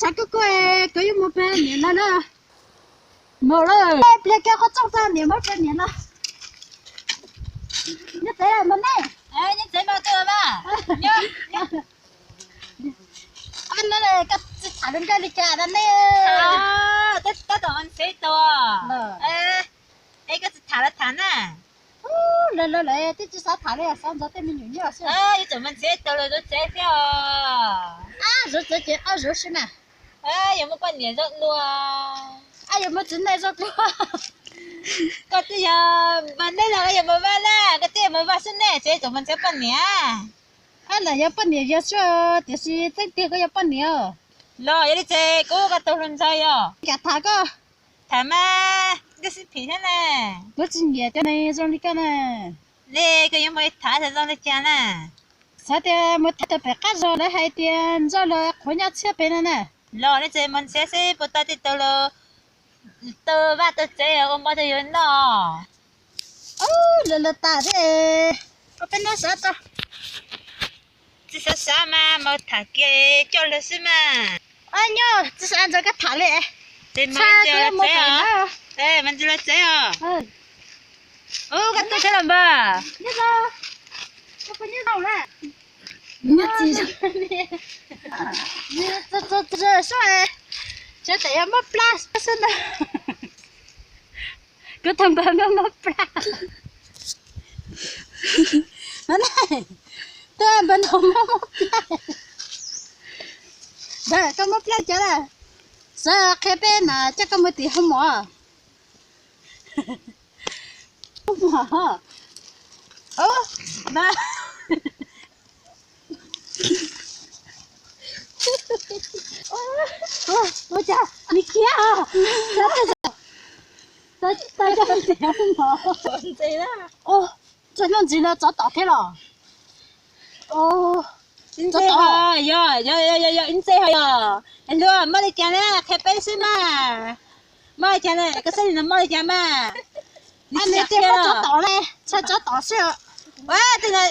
Tshav kub kub, koj yuav mus pem niam lawv na. Mus lawm, pliag kiag qhov rooj tag niam muab pem niam lawv. Nyob tsev mas nej. Nyob tsev mas tuaj mas. Koj tsis tham hluas nkauj li cas na nej. Tab tom ntxhiab tau. Es koj tsis tham los tham na. Lawv lawv lawv twb tsis xav tham li, xav ntxov tej me nyuam nyob xwb. Yuav tsum mus ntxhiab tau lawv zuv tsev thiab os. Zuv tsev ces ob zuv xwb na. Yuav muaj poj niam zoo dua. Yuav muaj txiv neej zoo dua. Koj twb yog vaj nej los koj yog mus vaj na, koj twb yog mus vaj xwb nej, tsev yuav tsum mus ntxhiab poj niam. Ab, lam yog poj niam yog xwb, tiam sis tseeb tiag koj yog poj niam. Los yog li ces kuv koj tau hluas nraug yog. Kam tham koj. Tham mas koj xib phim thiab na. Kuv tsis nyiam cov neeg zoo li koj na. Li koj yuav mus tham tham zoo li cas na? Xav tias mus tham tau pem qab zos lawv hais tias ntxawg los qhuav nyob tshiab pem no na. Los nej tsev mus ntxhiab xwb puas tau tej tau los tau vaj tau tsev ua mov rau yus noj. Ub, lawv lawv tas thiab. Ua peb noj sawv tau. Tsis xav xav mas mus tham kiag coj lawv xwb mas. Nyob tsis xav nrog koj tham li. Ces mas ntsis los tsev os. Mas ntsis los tsev os. Ub, koj tuaj tsev los npawg. Nyob tsis sab, sab yog mob plab xwb ntag. Kuv tus npawg muaj mob plab. Tus npawg no muaj mob plab. Ntawd koj mob plab cas lawm? Sawv qhia peb mas coj koj mus tim hoo mom. Hoo mom. Ub, ua cas nws khiav os? Tau coj tim hoo mom. Ub, txog nyob ntxiv no tsov tom thiab los? Tsov tom. Yog, yog, yog, yog, ib ntxwg ho yog. Luag mob li cas na, qhia peb xwb mas. Mob li cas na, koj xab li no mob li cas mas. Nws tsis yog tsov tom li, tshaj tsov tom xwb. Ua, tej no